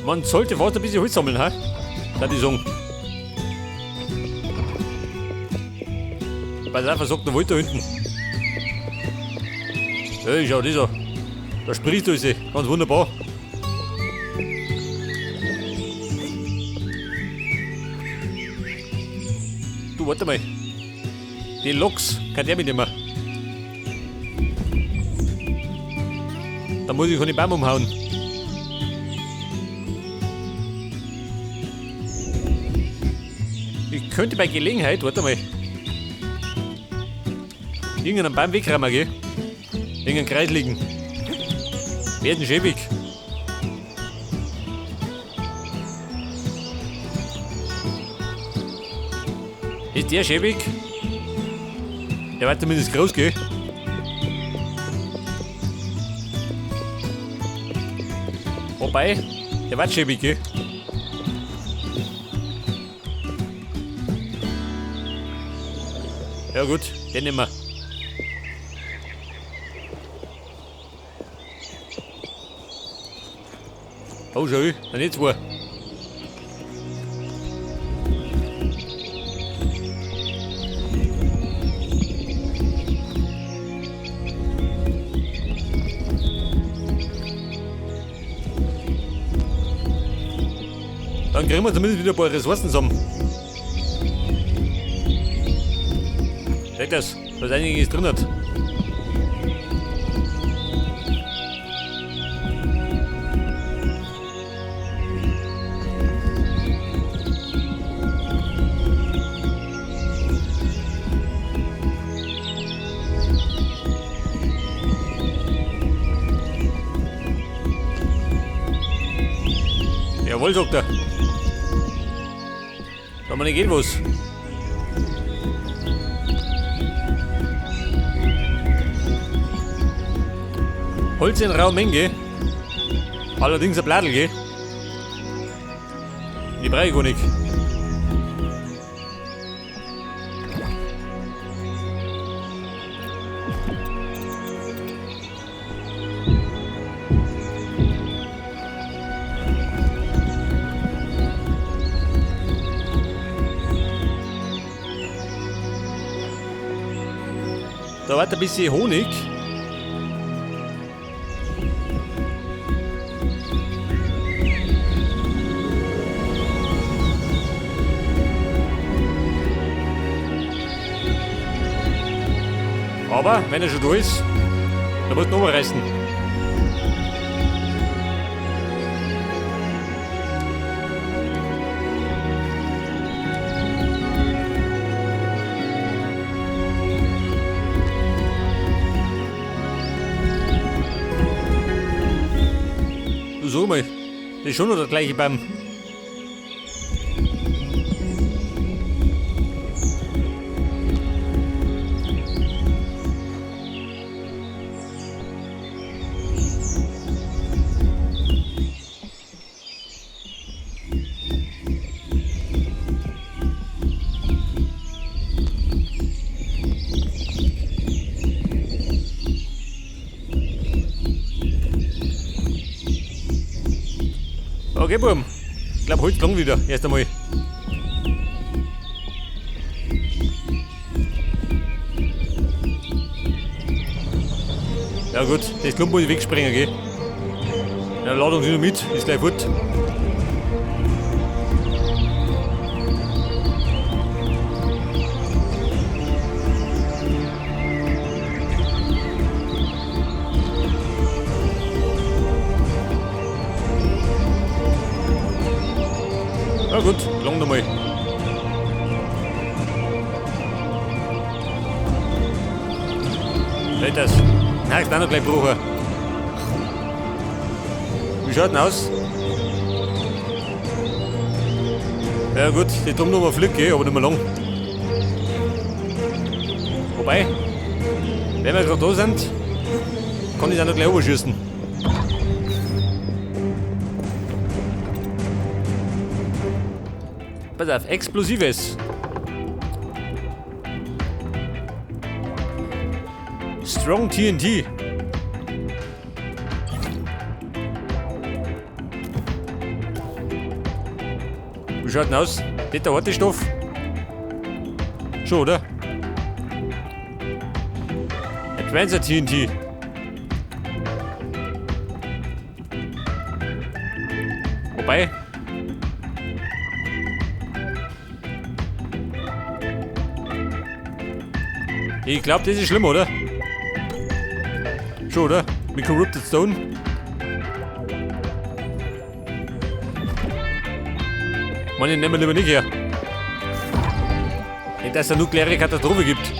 Man sollte fast ein bisschen Holz sammeln, hä? Da ich sagen. Pass auf, was sagt der Wald da hinten? Hey, schau das an. Da sprießt alles, ganz wunderbar. Du, warte mal. Die Loks kann der mitnehmen. Da muss ich keine Baum umhauen. Ich könnte bei Gelegenheit, warte mal, irgendeinen Baum wegrammen, gell? Irgendeinen Kreis liegen. Werden schäbig. Ist der schäbig? Der war zumindest groß, gell? Wobei, der war schäbig, gell? Ja gut, den nehmen wir. Oh, schau, dann jetzt zwei. Dann kriegen wir zumindest wieder ein paar Ressourcen zusammen. Seht das, da ist einiges drin hat. Jawohl, sagt er. Da man nicht geht was. Holz in rauer Menge. Allerdings ein Bladel, gell? Die brauche ich gar nicht. Da war ein bisschen Honig. Aber wenn er schon da ist, dann muss er reißen. Du sag mal, das ist schon noch der gleiche Baum. Okay, Buam. Ich glaube, heute lang wieder. Erst einmal. Ja gut, das Klump muss ich wegspringen, gell? Ja, Ladung Dynamit ist gleich fort. Na gut, lang nochmal. Seht das? Nein, ist auch noch gleich brauchen. Wie schaut denn aus? Ja gut, die Drum fliegt, gell, aber nicht mehr lang. Wobei, wenn wir gerade da sind, kann ich auch noch gleich überschießen. Pass auf, Explosives. Strong TNT. Wie schaut denn aus? Das der harte Stoff? Schon, oder? Advanced TNT. Wobei. Ich glaube, das ist schlimm, oder? Schon, oder? Mit Corrupted Stone. Mann, den nehmen wir lieber nicht her. Nicht, dass es eine nukleare Katastrophe gibt.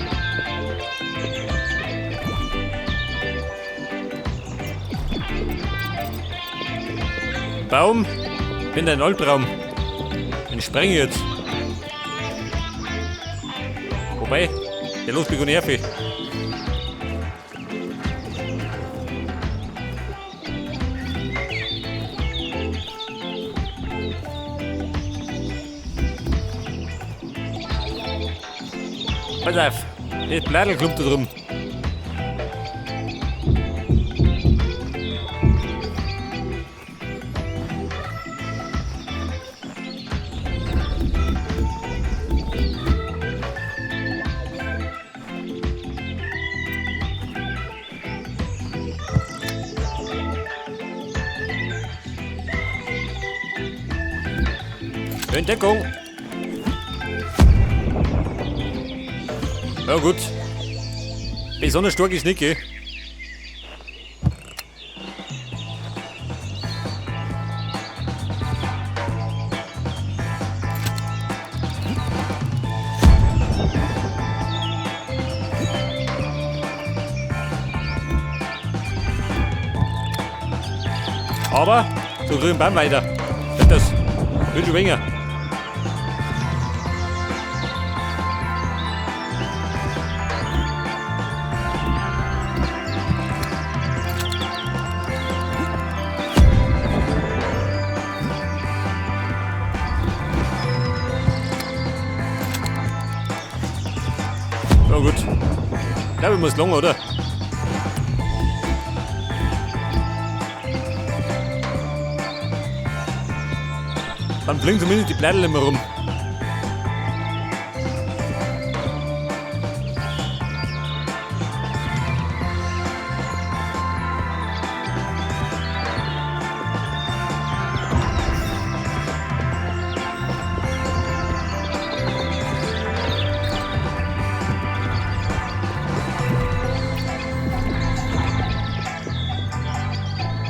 Baum, bin ein Albtraum. Den spreng ich jetzt. Wobei, der lässt mich gar nicht auf. Pass auf, das Bladel klumpt da drum. Entdeckung! Ja gut. Besonders stark ist nicht, gell? Aber so grün Baum weiter. Das wird schon weniger. Ja gut. Ich glaube, ich muss lang, oder? Dann fliegen zumindest die Blätter immer rum.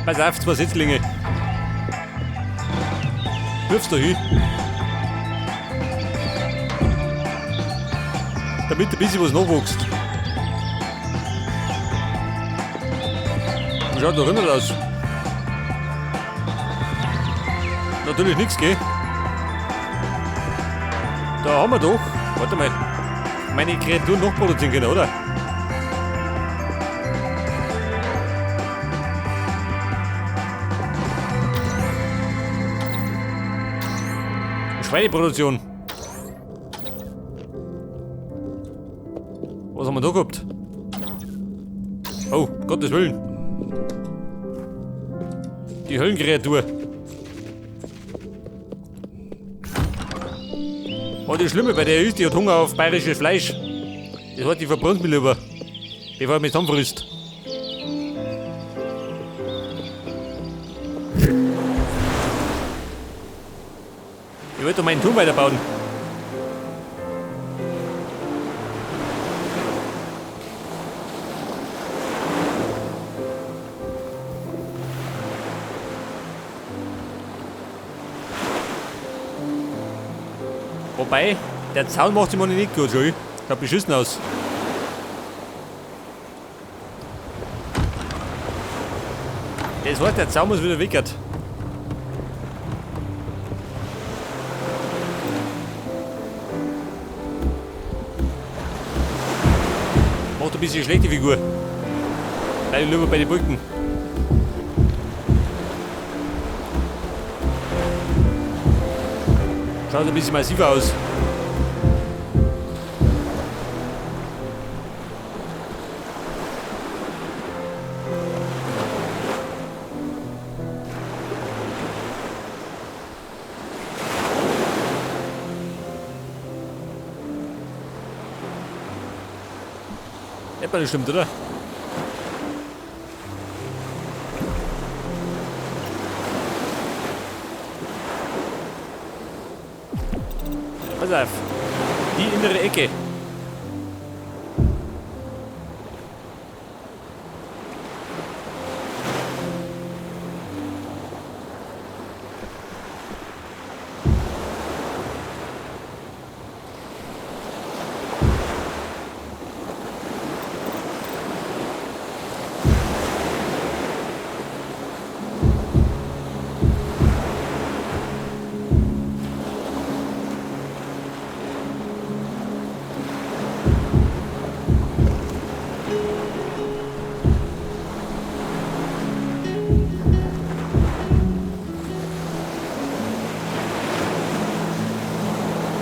Pass auf, zwei Setzlinge. Wirf's da hin. Damit ein bisschen was nachwächst. Wie schaut da drinnen aus? Natürlich nichts, gell? Da haben wir doch, warte mal, meine Kreaturen nachproduzieren können, oder? Schweineproduktion. Was haben wir da gehabt? Oh, Gottes Willen. Die Höllenkreatur. Oh, das Schlimme bei der ist, die hat Hunger auf bayerisches Fleisch. Das heißt, die verbrennt mich lieber, bevor er mich zusammenfrisst. Ich wollte doch meinen Turm weiterbauen. Wobei, der Zaun macht sich mal nicht gut, schau. Schaut beschissen aus. Das heißt, der Zaun muss wieder weg. Macht ein bisschen schlechte Figur. Bleib lieber bei den Brücken. Schaut ein bisschen massiver aus. Kennt man bestimmt, oder? Pass auf. Die innere Ecke.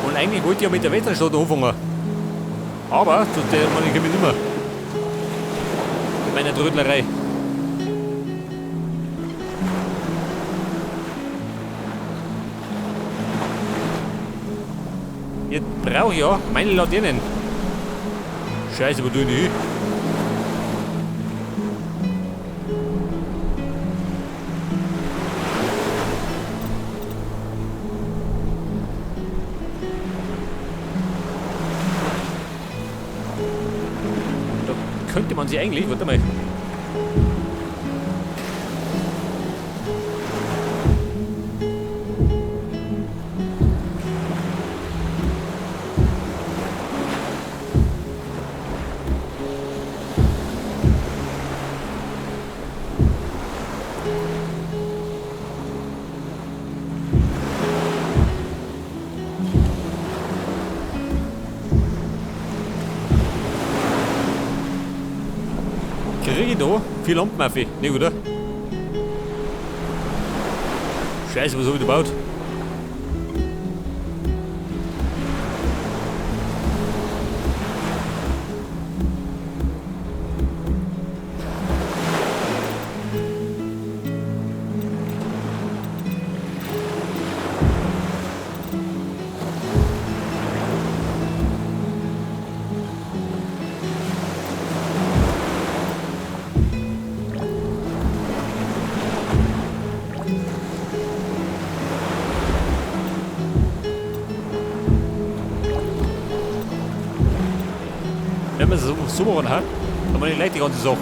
Und eigentlich wollte ich ja mit der Westernstadt anfangen. Aber zu der meine ich nicht mehr. Mit meiner Trödlerei. Jetzt brauche ich ja meine Laternen. Scheiße, wo tue ich hin? Könnte man sie eigentlich, warte mal. Kriege ich da 4 Lampen auf? Nicht, oder? Scheiße, was hab ich da gebaut? Wenn wir es so machen, dann haben wir gleich die ganze Sache.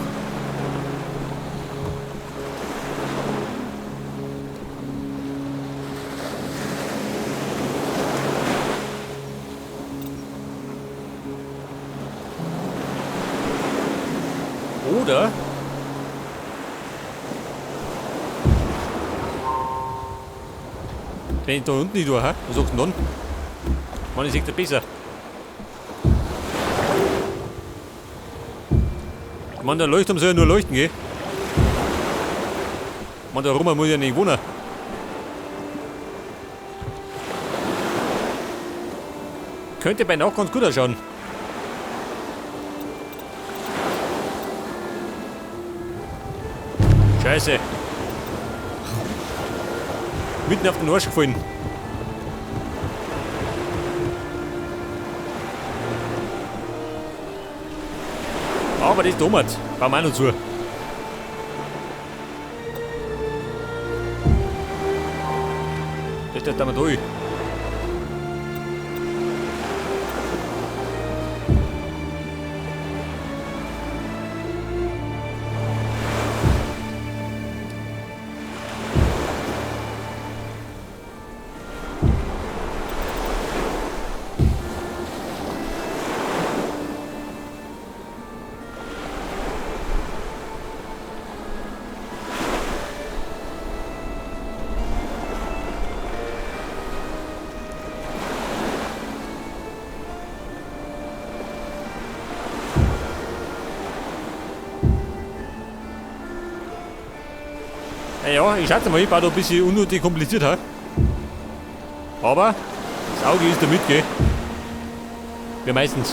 Oder wenn ich da unten nicht durch, was sagst du denn dann? Man, ich sehe das besser. Ich meine, der Leuchtturm soll ja nur leuchten, gell? Ich meine, da rum muss ja nicht wohnen. Könnte bei Nacht ganz gut ausschauen. Scheiße. Mitten auf den Arsch gefallen. Aber das donnert. Bauen wir auch noch zu. Das ist da mal durch. Ja, ich schätze mal, ich baue da ein bisschen unnötig kompliziert. He? Aber das Auge ist da mit, gell? Wie meistens.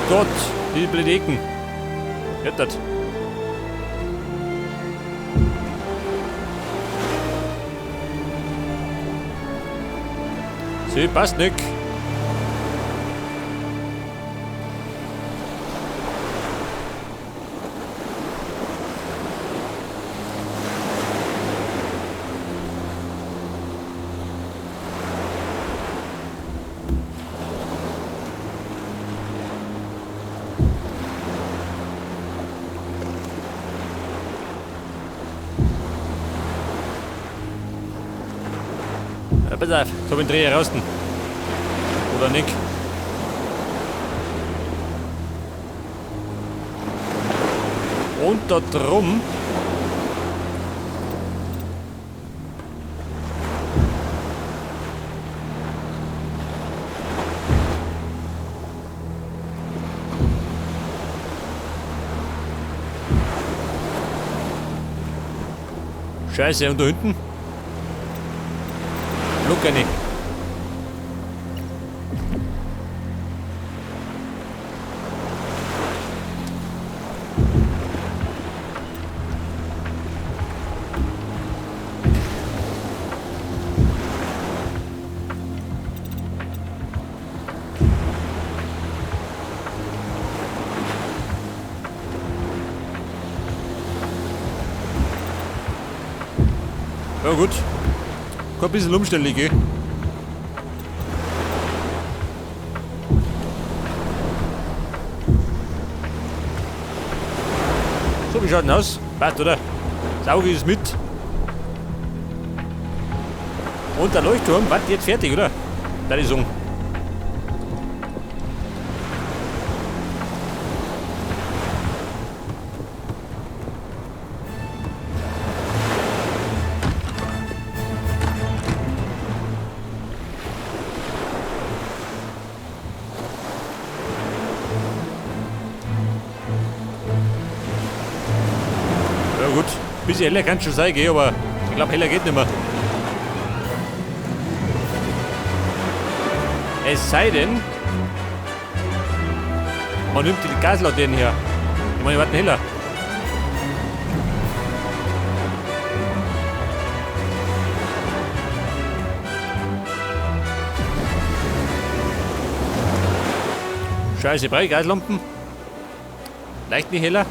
Gott, die blöden Ecken. Hört. Sie passt nicht. Ja, pass auf, ich hab den Dreher raus. Oder nicht? Und da drum. Scheiße, und da hinten? Locker nicht. Ja gut. Ein bisschen umständlich, gell? So, wie schaut denn aus? Passt, oder? Das Auge ist mit. Und der Leuchtturm, wart jetzt fertig, oder? Da ist so. Ja gut, ein bisschen heller kann es schon sein, gell, aber ich glaube, heller geht nicht mehr. Es sei denn, man nimmt die Gaslaternen her. Ich meine, die warten heller. Scheiße, brauche ich Gaslampen? Leicht nicht heller.